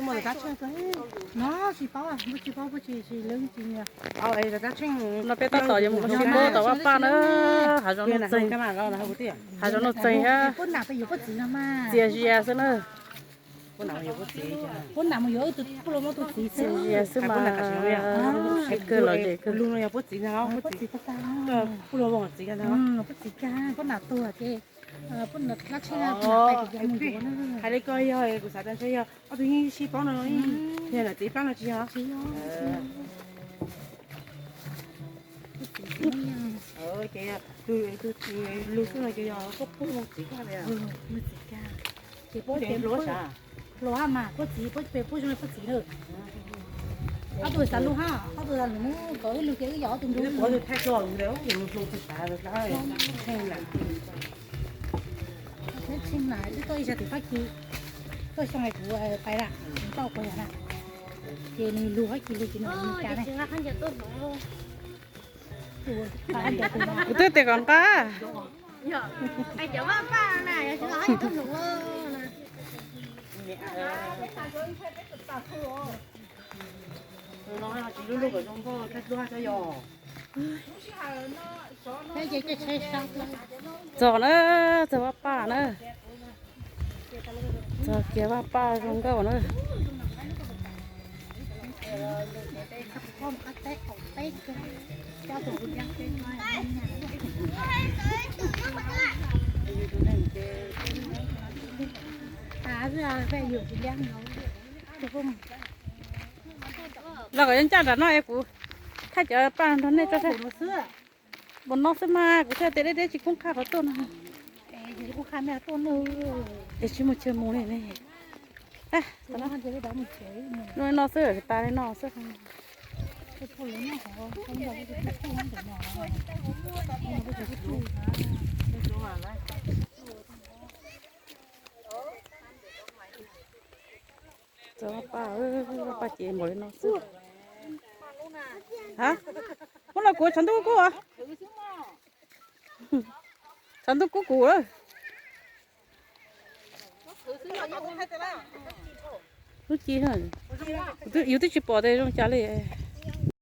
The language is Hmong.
No tsis paub, tsis paub, tsis leej tsis. No peb tab tom yuav mus ua si npab tom Vaj Paj na, hav zoov nuj txeeg, hav zoov nuj txeeg thiab txias zias xwb na. Txias zias xwb mas, kawg los ze kawg. Hais li ko yog kuv xav tias ntshe yog ob tug yeej sib paub no, yog niam txiv plab no tsis yog? Ces tus lug xwb no ces yog puab pub txiv kag, ces puab hluas mas puab txiv, puab peb puab zoo li puab txiv na. Ob tug xav lug hab, ob tug lug kom wb lug ces wb yog ob tug nrug. Thaij tso, mus hluas tsis tas, tsheej na, wb tuaj ib sab tim Fab Kis, tuaj xyoo kuv pais lawm, nws tau kuv yog na, ces nws lug Fab Kis lug ces nws mus cas ne. Kuv twb tias kom nqa. Txog na, txog Vaj Paj na. Txog kiag Vaj Paj zoo nkauj na. Los kom yuav ncaj nram no es kuv thaij cov paj nrog nej tso. Mus no xwb mas kuv thiaj tias deb deb tsis poob qhaj qhov tuaj no. Es tsis muaj chaw mus li ne. No xwb, tas li no xwb. Txog Vaj Paj, Vaj Paj ces npaum li no xwb. Ha, ub, no kuv tshav ntuj kub, tshav ntuj kub kuv. Lub ci, yus twb tsis pom tias zoo cas li.